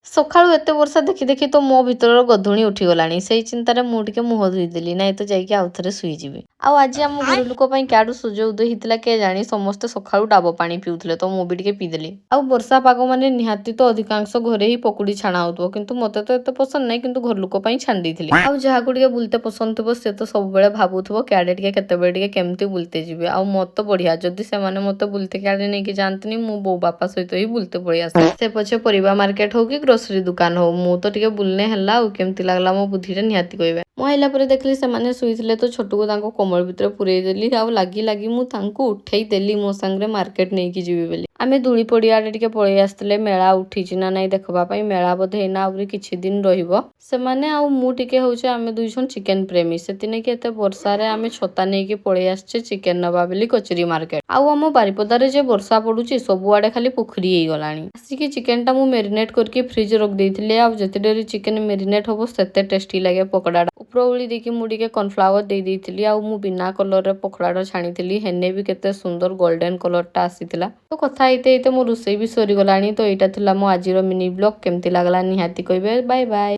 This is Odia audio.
ସକାଳୁ ଏତେ ବର୍ଷା ଦେଖି ଦେଖି ତ ମୋ ଭିତରର ଗଧୁଣି ଉଠିଗଲାଣି। ସେଇ ଚିନ୍ତାରେ ମୁଁ ଟିକେ ମୁହଁ ଧୋଇଦେଲି, ନାଇଁ ତ ଯାଇକି ଆଉ ଥରେ ଶୋଇଯିବି। ଆଉ ଆଜି ଆମ ଘର ଲୋକ ପାଇଁ କ୍ୟାଡୁ ସୂର୍ଯ୍ୟ ଉଦୟ ହେଇଥିଲା କେ ଜାଣି, ସମସ୍ତେ ସକାଳୁ ଡାବ ପାଣି ପିଉଥିଲେ, ତ ମୁଁ ବି ଟିକେ ପିଇଦେଲି। ଆଉ ବର୍ଷା ପାଗ ମାନେ ନିହାତି ତ ଅଧିକାଂଶ ଘରେ ହିଁ ପକୁଡ଼ି ଛାଣା ହଉଥିବ, କିନ୍ତୁ ମତେ ତ ଏତେ ପସନ୍ଦ ନାହିଁ, କିନ୍ତୁ ଘର ଲୋକ ପାଇଁ ଛାଣି ଦେଇଥିଲି। ଆଉ ଯାହାକୁ ଟିକେ ବୁଲତେ ପସନ୍ଦ ଥିବ, ସେ ତ ସବୁବେଳେ ଭାବୁଥିବ କ୍ୟାଡେ ଟିକେ କେତେବେଳେ ଟିକେ କେମିତି ବୁଲତେ ଯିବେ। ଆଉ ମତେ ବଢିଆ, ଯଦି ସେମାନେ ମତେ ବୁଲତେ କ୍ୟାଡେ ନେଇକି ଯାଆନ୍ତିନି, ମୁଁ ବୋଉ ବାପା ସହିତ ହିଁ ବୁଲତେ ପଳେଇ ଆସେ। ସେ ପଛେ ପରିବା ମାର୍କେଟ ହଉ କି ଗ୍ରୋସରୀ ଦୋକାନ ହଉ, ମୁଁ ତ ଟିକେ ବୁଲିନେ ହେଲା। ଆଉ କେମିତି ଲାଗିଲା ମୋ ବୁଦ୍ଧିଟା, ନିହାତି କହିବେ। ମୁଁ ଆଇଲା ପରେ ଦେଖିଲି ସେମାନେ ଶୋଇଥିଲେ, ତ ଛୋଟକୁ ତାଙ୍କ କୋମଳ ଭିତରେ ପୁରେଇ ଦେଲି ଆଉ ଲାଗି ଲାଗି ମୁଁ ତାଙ୍କୁ ଉଠେଇ ଦେଲି ମୋ ସାଙ୍ଗରେ ମାର୍କେଟ ନେଇକି ଯିବି ବୋଲି। ଆମେ ଧୂଳି ପଡ଼ିଆ ଆଡ଼େ ଟିକେ ପଳେଇ ଆସିଥିଲେ ମେଳା ଉଠିଛି ନା ନାଇଁ ଦେଖିବା ପାଇଁ। ମେଳା ବୋଧେ ଏଇନା ଆହୁରି କିଛି ଦିନ ରହିବ। ସେମାନେ ଆଉ ମୁଁ ଟିକେ ହଉଛି ଆମେ ଦୁଇ ଜଣ ଚିକେନ ପ୍ରେମୀ, ସେଥିନାଗି ଏତେ ବର୍ଷାରେ ଆମେ ଛତା ନେଇକି ପଳେଇ ଆସିଛେ ଚିକେନ ନବା ବୋଲି କଚେରୀ ମାର୍କେଟ। ଆଉ ଆମ ବାରିପଦାରେ ଯେ ବର୍ଷା ପଡୁଛି, ସବୁଆଡେ ଖାଲି ପୋଖରୀ ହେଇଗଲାଣି। ଆସିକି ଚିକେନଟା ମୁଁ ମ୍ୟାରିନେଟ କରିକି ଫ୍ରିଜ ରଖିଦେଇଥିଲି। ଆଉ ଯେତେ ଡେରି ଚିକେନ ମ୍ୟାରିନେଟ ହବ, ସେତେ ଟେଷ୍ଟି ଲାଗେ ପକୋଡାଟା। ଉପର ଓଳି ଦେଇକି ମୁଁ ଟିକେ କର୍ନଫ୍ଲାୱାର ଦେଇ ଦେଇଥିଲି। ଆଉ ମୁଁ ବିନା କଲରରେ ପକୋଡାଟା ଛାଣିଥିଲି, ହେନେ ବି କେତେ ସୁନ୍ଦର ଗୋଲ୍ଡେନ କଲରଟା ଆସିଥିଲା। ତ କଥା ହେଇତେ ହେଇତେ ମୋ ରୋଷେଇ ବି ସରିଗଲାଣି। ତ ଏଇଟା ଥିଲା ମୋ ଆଜିର ମିନି ବ୍ଲଗ। କେମିତି ଲାଗିଲା, ନିହାତି କହିବେ। Bye bye.